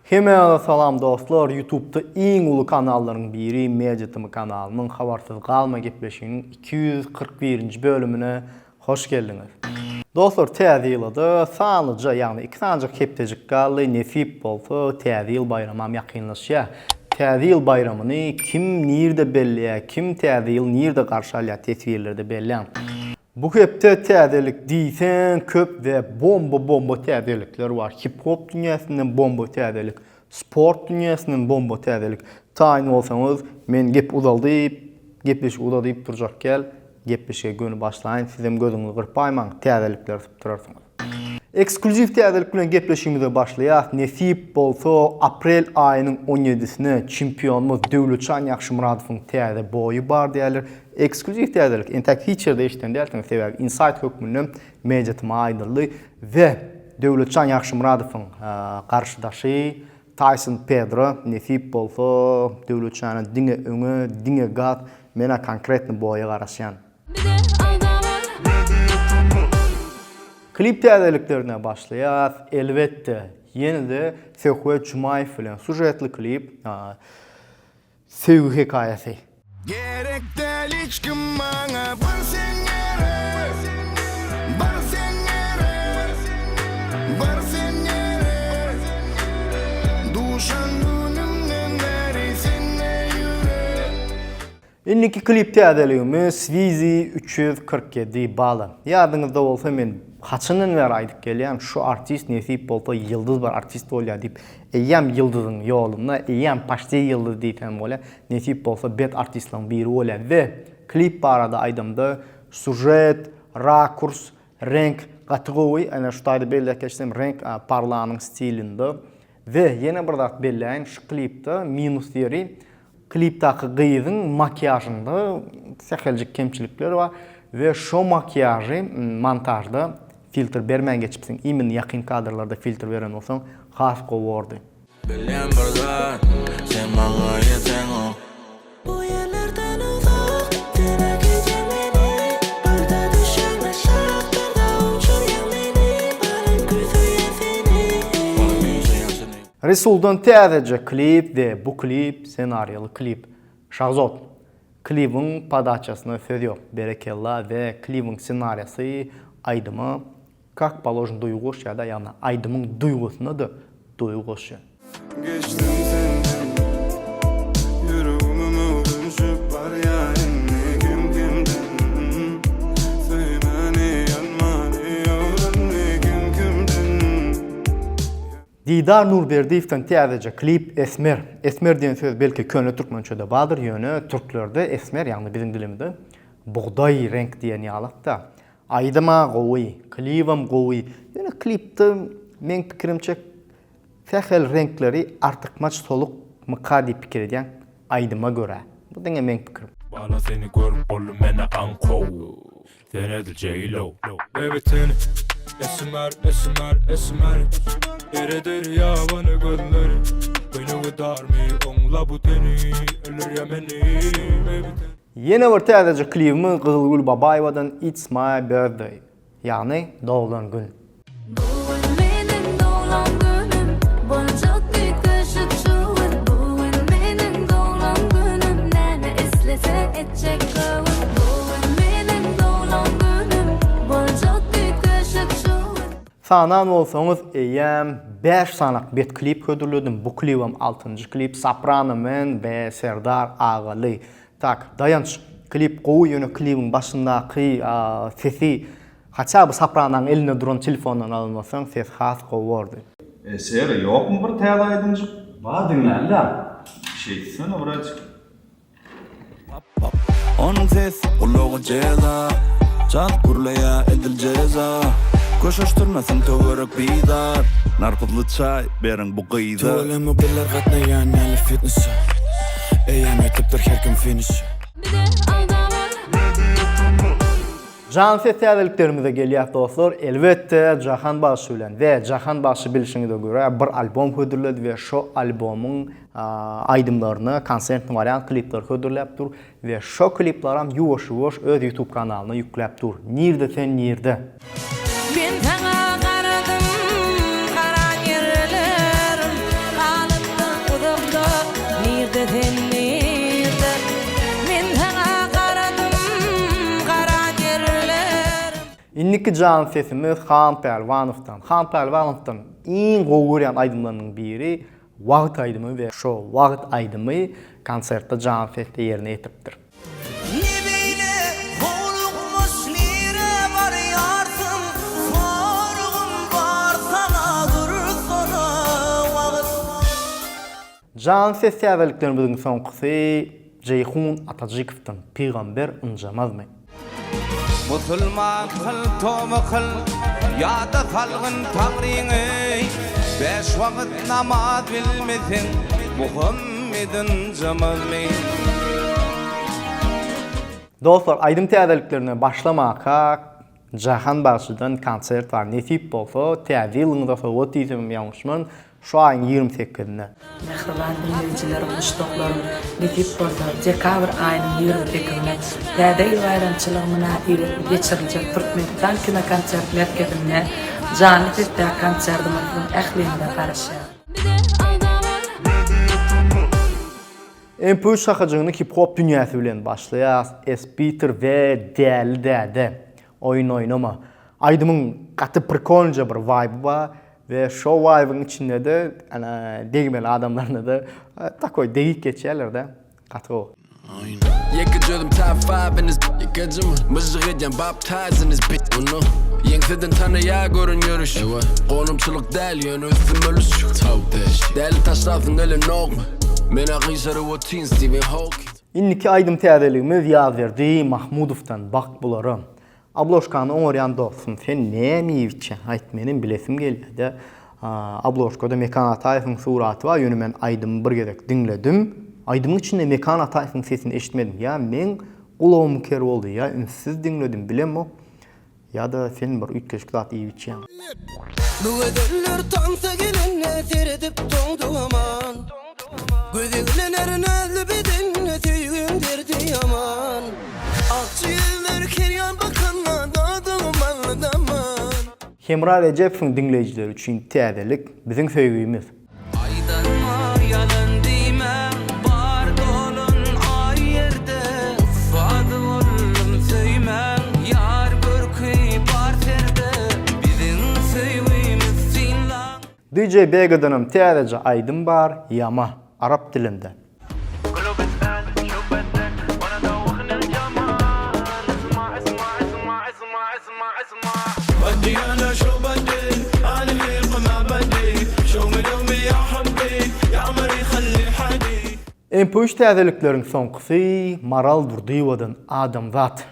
Hemmäňize salam dostlar Youtubeda iň uly kanallaryň biri Media TM kanalynyň Habarsyz galma gepleşiginiň 241-nji bölümine hoş geldiňiz. Dostlar täze ýylada sanlyja ýagny iki sanyjak hepdejik galdy nesip bolsa täze ýyl baýramam ýakynlaşýar. Täze ýyl baýramyny kim nirde belleýär kim täze ýyl nirde garşy alýar teswirlerde belläň. Bu hepde täzelik diýseň köp we bomba bomba täzelikler bar. Hip hop dünýäsinden bomba täzelik, sport dünýäsinden bomba täzelik. Taýyn bolsaňyz men gep uzaldyp, gepleşik uzadyp durjak däl. Gepleşige göni başlaýyn, sizem gözüňizi gyrpaýmaň, täzelikleri sypdyrarsyňyz. Eksklýuziw täzelik bilen gepleşigimize başlaýas. Nesip bolsa, aprel aýynyň on ýedisine çempionymyz Döwletjan Ýagşymyradowyň täze boýy bar diýýärler. Eksklýuziw täzelik, entäk hiç ýerde eşiden dälsiňiz, sebäbi insaýt hökmünde mediatyma aýdyldy we Döwletjan Ýagşymyradowyň garşydaşy Taýson Pedro, nesip bolsa, Döwletjana diňe öňe, diňe gaz, men-ä konkretno boýa garaşýan. Klip täzeliklerine başlaýas. Elbetde, ýene-de Söhbet Jumaýew bilen sužetli klip, Söýgi hekaýasy. Gerek däl hiç kim maňa bir sen gerek Bir sen gerek Bir sen gerek Duşan günümden bäri sende ýürek. Indiki klip täzeligimiz Swizi 347 Bala. Ýadyňyzda bolsa men haçandan bäri aýdyp gelýän şu artist nesip bolsa ýyldyz bir artist bolýar diýip eýýäm ýyldyzyň ýolunda eýýäm paşti ýyldyz diýsem bolýar nesip bolsa bet artistlaryň biri bolýar we klip barada aýdamda sužet rakurs reňk gaty gowy ene şu taýda belläp geçsem reňk parlanyň stilinde We ýene bir zat belläýin şu klipde minus ýeri klipdaky gyzyň makiýažynda säheljik kemçilikler bar we şo makiýažy montažda filtr bermän geçipsiň imенно ýakyn kadrlarda filtr beren bolsaň has gowy bordy. Bilýän bir zat, sen maňa ýeteňok. Bu ýerlerden uzak, sen äkidýäň meni Birde düşýäň aşak, birde uçurýaň meni Balam küýseýän seni, Balam küýseýän seni. Resuldan täzeje klip we bu klip senariýaly klip. Şahzod, klibiň podaçasyna söz ýok, berekella we klibiň senariýasy aýdyma Kak položno duýgy goşýar-da, ýagny aýdymyň duýgusyna-da duýgy goşýar. Geçdim senden Ýüregimem öwrenişip barýar indi kem-kemden Söýmäni, ýanmany öwrendi kem-kemden. Didar Nurberdiýewden täzeje klip Esmer. Esmer diýen söz belki köne türkmençede bardyr, ýöne türklerde esmer, ýagny biziň dilimizde bugdaý reňk diýen ýalak-da. Aýdyma gowy, klibem gowy. Ýöne klipde meň pikirimçe sähel reňkleri artykmaç solukmyka diýip pikir edýän aýdyma görä. Bu diňe meň pikirim. Bala seni görüp boldum menä aňkow Sen edil J-Lo Baby teni Esmer esmer esmer Eredir ýabany gözleri Köýnegi darmy oňla bu teni Öldürýä meni Baby teni. Ýene bir täzeje klibimiz Gyzylgül Babaýewadan It's my birthday, ýagny doglan gün. Bu gün meniň doglan günüm, boljak üýtgeşik şu gün. Bu gün meniň doglan günüm, näme islese etjek göwün. Bu gün meniň doglan günüm, boljak üýtgeşik şu gün. Sanan bolsaňyz eýýäm 5 sanak bet klip hödürledim, bu klibem altynjy klip Soprano Man we Serdar Agaly. Tak, Daýanç, klip gowy ýöne klibiň başyndaky sesi haça bu Sopranaň elinde duran telefondan alan bolsaň ses has gowy bordy. E Sera ýokmy bir täze aýdymjyk? Bar diňlänle. Şeýtsene bratik. Onuň sesi gulaga jeza Çalt gürleýär edil jeza Köşeşdirmesin töwerek bizar Narpyzly çaý beriň bu gyza. Tüweleme gyzlar gatnaýan ýaly fitnese Eýýäm ýetipdir her kim finişe. Bize aldaman. Jan ses täzeliklerimize gelýäs dostlar. Elbetde Jahan bagşy bilen we Jahan bagşy bilşiňize görä bir albom hödürledi we şo albomyň aýdymlaryna konsertny wariant klipler hödürläp dur we şo kliplaram ýuwaş-ýuwaş öz ýutub kanalyna ýükläp dur. Nirde sen nirde? Men saňa garadym garan ýerlerim. Nirde sen nirde Men saňa garadym gara derlerim. Indiki jan sesimiz Han Pälwanowdan. Han Pälwanowdan iň gowy görýän aýdymlarynyň biri Wagt aýdymy we şo Wagt aýdymy konsertde jan sesde ýerine ýetiripdir. Ne beýle howlukmaç nirä barýarsyň soragym bar saňa dursana wagt. Jan ses täzeliklerimiziň soňkusy Jeýhun Atajykowdan Pygamber ynjamazmy? Musulman kyl toba kyl ýada salgyn Taňryňy Bäş wagyt namaz bilmeseň Muhammet ynjamazmy. Dostlar aýdym täzeliklerine başlamakak Jahan bagşydan konsert bar nesip bolsa täze ýylyňyza sowgat diýsemem ýalňyşman şu aýyň ýigrimi sekizinde. Mähriban diňleýjilerim, muşdaklarym, nesip bolsa, dekabr aýynyň 28-ine Täze ýyl baýramçylygy mynasybetli geçiriljek Türkmenistan kinokonsert merkezinde janly sesdäki konsertimiz siziň ähliňize garaşýar. MP üç şahajygyny hip-hop dünýäsi bilen başlaýas, S-Peter we Däli däde, Oýun oýnama. Aýdymyň gaty prikolnyja bir waýby bar we şo waýbyň içinde-de ana degmeli adamlaryna-da takoý degip geçýärler-de. Gaty gowy. Ýekeje özüm top five in this ýekejimi Myžžyk edýän baptize in this bitch Ony ýeňseden tanaýar gören ýörüş Gonamçylyk däl ýöne üstüm ölüşik Däli taşlasyn gelenokmy Menä gyşaryp otyryn Steven Hawking. Indiki aýdym täzeligimiz Ýazberdi Mahmudowdan Bak bulara. Obložkany oňarýan dostum sen näme iýip içýäň aýt menem bilesim gelýädä obložkada Mekan Ataýewiň suraty bar ýöne men aýdymy bir gezek diňledim aýdymyň içinde Mekan Ataýewiň sesini eşitmedim ýa meň gulagym ker boldy ýa ünssüz diňledim bilemok ýa-da sen bir üýtgeşik zat iýip içýäň. Bu gözeller tansa gelende seredip doňdy aman Göz eglener nazly bedende söýgüň derdi ýaman Akja ýüzler kerýan bakanda dadyň bally daman. Hemra Rejepowyň diňleýjileri üçin täzelik, Biziň söýgimiz. Aýdanma ýalan diýmäň bar dolan aý ýerde Ussady boldum söýmäň ýar görki bar serde Biziň söýgimiz synlaň. DJ Begadanam täzeje aýdym bar, Ýama, arap dilinde. MP üç täzelikleriň soňkusy Maral Durdyýewadan Adamzat.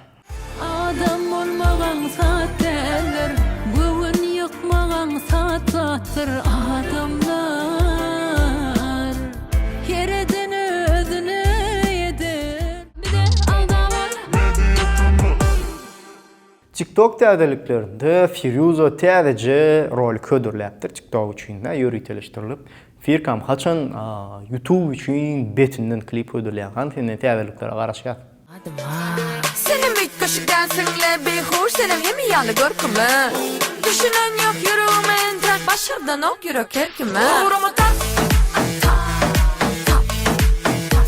Adam bolmak aňsat däldir, göwün ýykmak aňsat zatdyr adamlar her eden özüne eder. Bize agza bol. TikTok täzeliklerinde Firuza täzeje rolik hödürläpdir TikTok üçin ýöriteleşdirilip. Firkam haçan YouTube üçin betinden klip hödürleýäň hany senden täzeliklere garaşýas. Senem üýtgeşik dälsiň-le beýhuş senem hemi ýaly görküme Düşünen ýok ýüregime entäk başardanok ýürek her kime Ugrumy tap, tap, tap, tap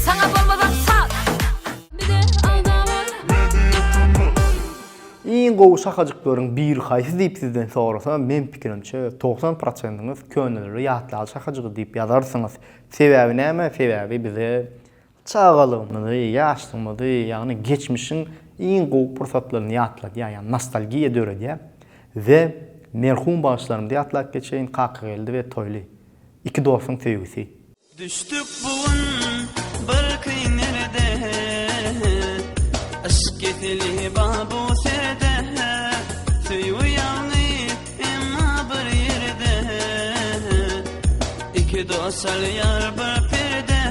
Saňa bolmaz aňsat. Bize agza bol. Iň gowy şahajyklaryň biri haýsy diýip sizden sorasam meň pikirimçe 90 prosendiňiz köneleri ýatlaly şahajygy diýip ýazarsyňyz. Sebäbi näme? Sebäbi bize Çagalygymyzy, ýaşlygymyzy, ýagny geçmişiň iň gowy pursatlaryny ýatladýar, ýagny nostalgiýa döredýär. We merhum bagşylarymyzy ýatlap geçeýin, Kakageldi we Toýly. Iki dostuň söýgüsi. Düşdük bu gün bir kyn ýerde, Yşk keseli bar bu serde, Söýgi ýalňyz, emma bir ýerde. Iki dost alýar bir perde,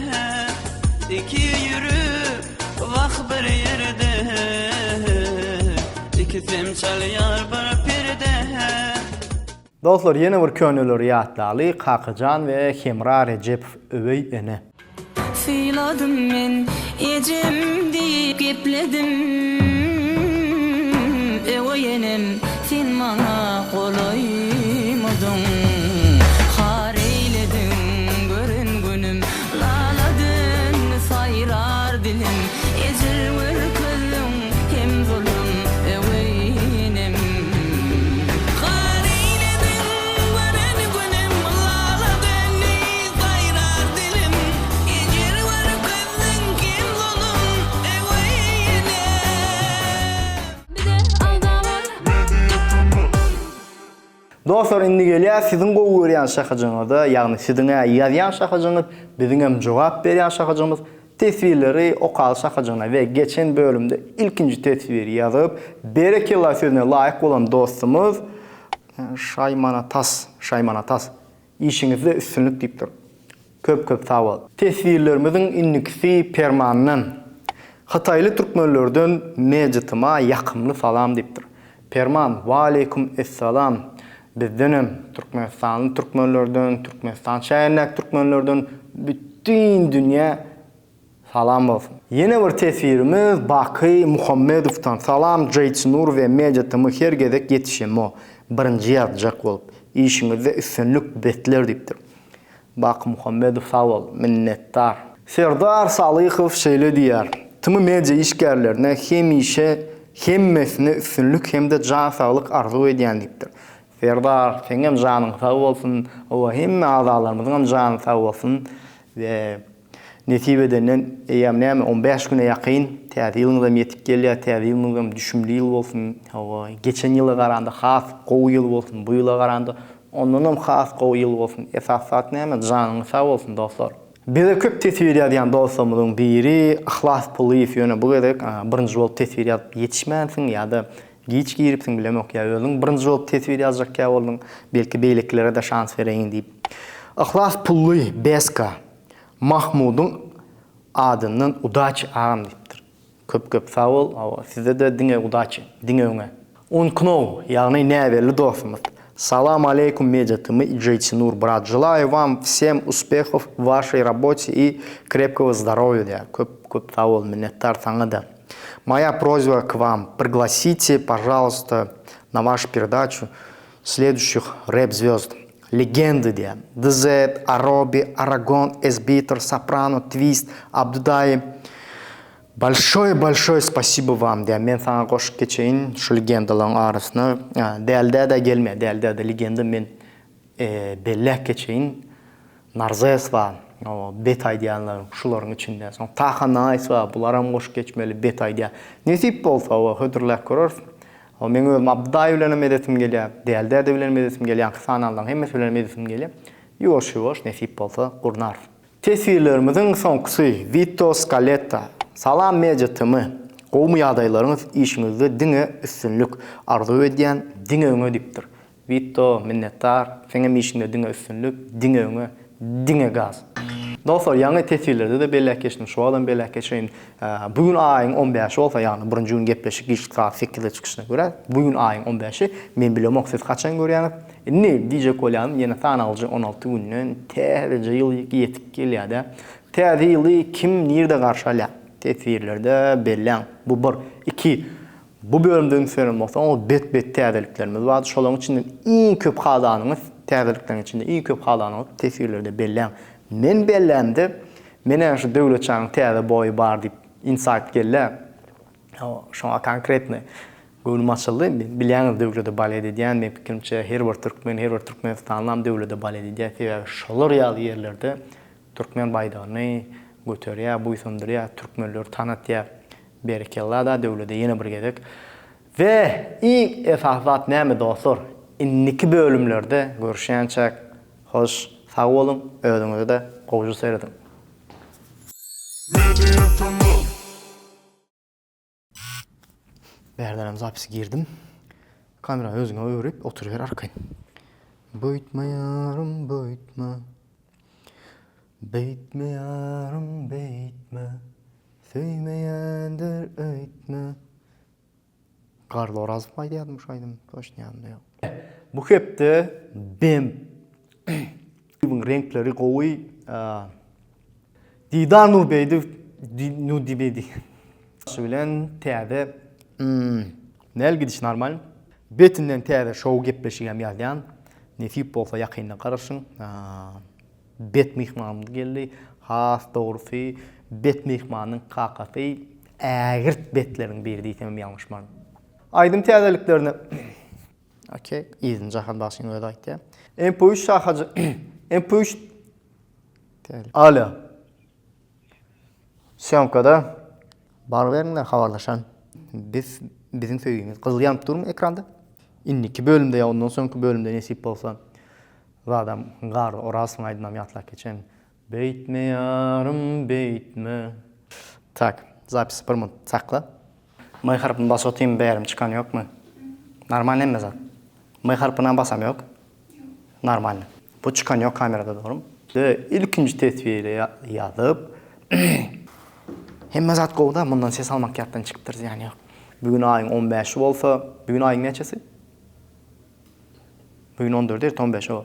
Iki ýürek wah bir ýerde, Ikisem çalýar bir perde. Dostlar ýene bir köneleri ýatlaly Kakajan we Hemra Rejepow öweý ene. Syladym men ejem diýip gepledim Öweý enem sen maňa golaýmydyň Har eýlediň gören günüm lala döndüm. Dostlar indi gelýär siziň gowy görýän şahajyňyza, ýagny siziň-ä ýazýan şahajyňyz, biziňem jogap berýän şahajygymyz, teswirleri okaly şahajygyna we geçen bölümde ilkinji teswiri ýazyp, berekella sözüne laýyk bolan dostumyz Şaýmanatas, Şaýmanatas, işiňizde üstünlik diýipdir. Köp köp sag bol. Teswirlerimiziň indikisi Permandan. Hytaýly türkmenlerden Mejitime ýakymly salam diýipdir. Perman, Waleýkum essalam. Bizdenem, türkmenistanly türkmenlerden, Türkmenistan şäherindäki türkmenlerden bütin dünýä salam bolsun. Ýene bir teswirimiz Baky Muhammedowdan, Salam Jayçynur we Media TM her gezek ýetişemo birinji ýazjak bolup. Işiňizde üstünlik betler diýipdir. Baky Muhammedow sag bol, minnetdar. Serdar Salyhow şeýle diýýär, TM Media işgärlerine hemişe hemmesine üstünlik hem-de jan saglyk arzuw edýän diýipdir. Serdar, seňem janyň sag bolsun, hawa hemme agzalarymyzyňam jany sag bolsun we nesip edenden eýýäm näme on bäş güne ýakyn täze ýylyňyzam ýetip gelýär, täze ýylyňyzam düşümli ýyl bolsun, hawa geçen ýyla garanda has gowy ýyl bolsun, bu ýyla garanda Ondanam has gowy ýyl bolsun. Esasy zat näme janyňyz sag bolsun dostlar. Bize köp teswir ýazýan dostlarymyzyň biri Yhlas Pulyýew ýöne bu gezek birinji bolup teswir ýazyp ýetişmänsiň ýa-da giç giripsiň bilemok ýa özüň birinji bolup teswir ýazjak ýa bolduň belki beýlekilere-de şans bereýin diýip. Yhlas Pully Beska Mahmudyň adyndan udaçi agam diýipdir. Köp köp sag bol hawa sizede diňe udaçi diňe öňe. Unknow ýagny näbelli dostumyz. Salam aleýkum Media TM i Jeýtinur brat želaýu vam wsem uspehow w waşeý rabote i krepkogo zdarowiýa diýýär köp köp sag bol minnetdar saňada Moýa prozba k vam priglasite pažalusta na waş peredaçu sleduşih rep zwezd legendy diýýär DZ Arobi Aragon Esbiter Soprano Twist Abdudaýi Bolşoý bolşoý spasibo wam diýýär men saňa goşup geçeýin şu legendalaryň arasyna däldädä gelme däldädä legenda men belläp geçeýin Narzes bar bet aýdýanlar şularyň içinde soň Taha Naýs bar bularam goşup geçmeli bet aýdýar nesip bolsa hödürläp göreris meň özüm Abdydaýy bilenem edesim gelýär däldäde bilenem edesim gelýär ýaňky sananlaryň hemmesi bilenem edesim gelýär ýuwaş ýuwaş nesip bolsa gurnarys. Teswirlerimiziň soňkusy Witto Skaletta Salam Media TM Gowumy ýagdaýlaryňyz işiňizde diňe üstünlik arzuw edýän diňe öňe diýipdir Witto minnetdar seňem işiňde diňe üstünlik diňe öňe diňe gaz. Dostlar ýaňy teswirlerde-de belläp geçdim şu wagtam belläp geçeýin bu gün aýyň on bäşi bolsa ýagny birinji gün gepleşik giçlik sagat sekizde çykyşyna görä bu gün aýyň on bäşi men bilemok siz haçan görýäňiz Indi diýjek bolýanym ýene sanalyjy 16 günden täzeje ýyl ýetip gelýär-dä. Täze ýyly kim nirde garşy alýar? Teswirlerde belläň. Bu bir. Iki, bu bölümde üns beren bolsaňyz bet-bet täzeliklerimiz bardy. Şolaryň içinden iň köp halanyňyz, täzelikleriň içinde iň köp halanyňyz teswirlerde belläň. Men bellämde, men-ä şu Döwletjanyň täze boýy bar diýip insaýt geldi. Şoňa konkretny Göwnüm açyldy. Bilýäňiz döwlede balet edýän, meň pikirimçe her bir türkmen, her bir türkmenistanlam döwlede balet edýär. Sebäbi şolar ýaly ýerlerde türkmen baýdagyny göterýär, buýsandyrýar, türkmenleri tanatýar. Berekella-da döwlede ýene bir gezek. We iň esasy zat näme dostlar? Indiki bölümlerde görüşýänçäk hoş sag boluň, özüňize-de gowja serediň. Bärdenem zapis girdim. Kamera özüňe öwrüp oturyber arkaýyn. Boýtma ýarym boýtma. Beýtme ýarym beýtme. Söýmeýändir öýtme. Garly Orazow aýdýardymy şu aýdymy? Toçny ýadymda ýok. Bu hepde bem Klibiň reňkleri gowy. Didar Nurbeýdi Nudibedi bilen täze Näl gidiş normal. Betinden täze şou gepleşigem ýazýan. Nesip bolsa ýakynda garaşyň. Bet myhmanymyz geldi. Has dogrusy bet myhmanyň kakasy ägirt betleriň biri diýsemem ýalňyşmaryn. Aýdym täzeliklerine Okey, yzyny Jahan bagşyň özi aýtýar. MP3 şahajy MP3 Alo. Sýomkada bar beriňler habarlaşan. Biz biziň söýgimiz gyzyl ýanyp durmy ekranda? Indiki bölümde ýa ondan soňky bölümde nesip bolsa zadam Garry Orazowyň aýdymynam ýatlap geçerin. Beýtme ýarym beýtme. Tak, zapisi bir minut sakla. M harpyny basyp otyryn bärim çykan ýokmy? Normalny hemme zat. M harpynam basam ýok. Normalny. Bu çykan ýok kamerada dogrymy? De ilkinji teswiri ýazyp Hemme zat gowuda mundan ses almak ýatdan çykypdyr zyýany ýok. Bu gün aýyň on bäşi bolsa, bu gün aýyň näçesi? Bu gün on dördi erte on bäşi o.